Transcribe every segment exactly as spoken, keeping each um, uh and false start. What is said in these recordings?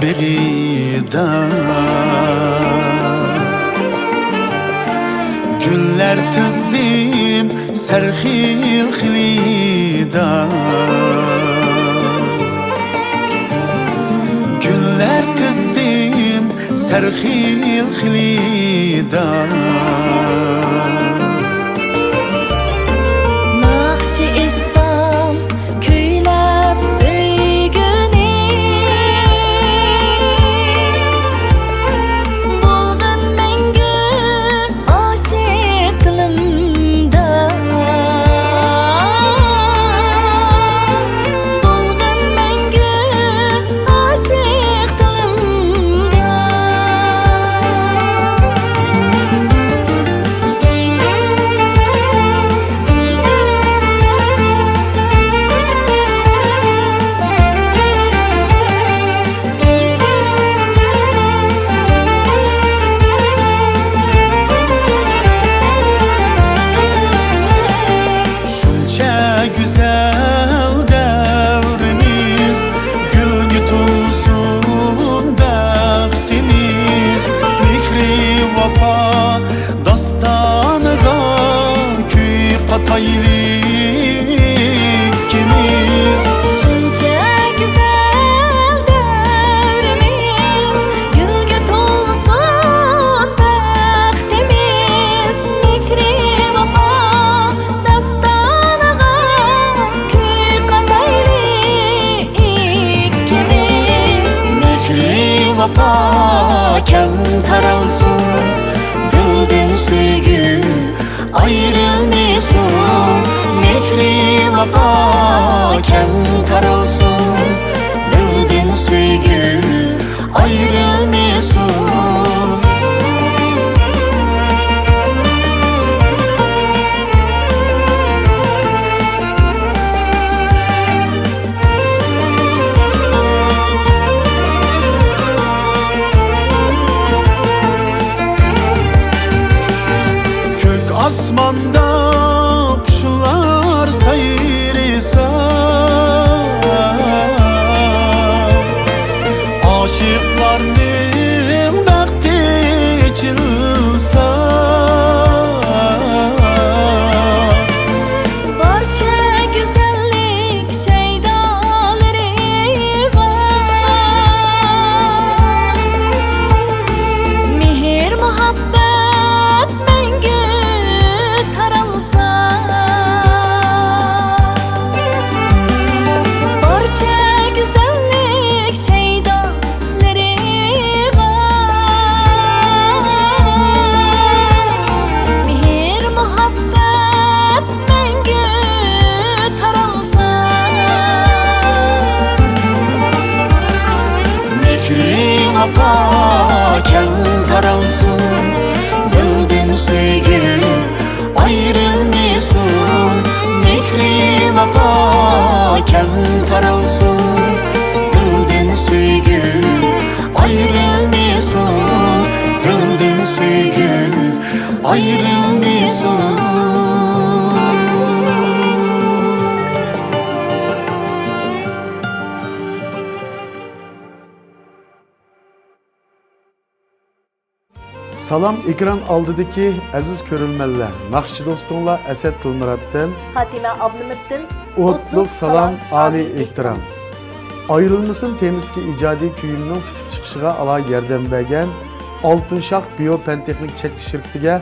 بېغىدا گۈللەر تىزدىم سەرخىل خىلىدا. گۈللەر تىزدىم سەرخىل خىلىدا. ناخشا ئېيتسام كۈيلەپ سۆيگۈنى، بولغىن مەڭگۈ ئاشىق دىلىمدا، بولغىن مەڭگۈ ئاشىق دىلىمدا. شۇنچە گۈزەل دەۋرىمىز، گۈلگە تولسۇن بەختىمىز. مېھرى ۋاپا داستانىغا كۈي قاتايلى ئىككىمىز. شۇنچە گۈزەل دەۋرىمىز، گۈلگە تولسۇن بەختىمىز. مېھرى ۋاپا داستانىغا كۈي قاتايلى ئىككىمىز. مېھرى ۋاپا كەڭ تارالسۇن، دىلدىن سۆيگۈ ئايرىلمىسۇن. مېھرى ۋاپا كەڭ تارالسۇن، دىلدىن سۆيگۈ ئايرىلمىسۇن. كۆك ئاسماندا قۇشلار سايرىسا، ئاشىقلارنىڭ بەختى ئېچىلسا. بارچە گۈزەللىك شەيدالىرىغا، مېھىر-مۇھەببەت مەڭگۈ تارالسا. بارچە گۈزەللىك شەيدا لىرىغا، مېھىر-مۇھەببەت مەڭگۈ تارالسا. مېھرى ۋاپا كەڭ تارالسۇن، دىلدىن سۆيگۈ ئايرىلمىسۇن. مېھرى ۋاپا كەڭ تارالسۇن، دىلدىن سۆيگۈ ئايرىلمىسۇن، دىلدىن سۆيگۈ ئايرىلمىسۇن. سالام ئېكران ئالدىدىكى ئەزىز كۆرۈرمەنلەر، ناخشىچى دوستۇڭلار ئەسەت دىلمۇراتتىن، فاتىمە ئابلىمىتتىن ئوتلۇق سالام، ئالىي ئېھتىرام. ئايرىلمىسۇن تېمىسىدىكى ئىجادىي كۈيۈمنىڭ پۈتۈپ چىقىشىغا ئالاھىدە ياردەم بەرگەن ئالتۇن شاخ بىيو پەن تېخنىك چەكلىك شىركىتىگە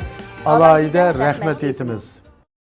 ئالاھىدە رەھمەت ئېيتىمىز.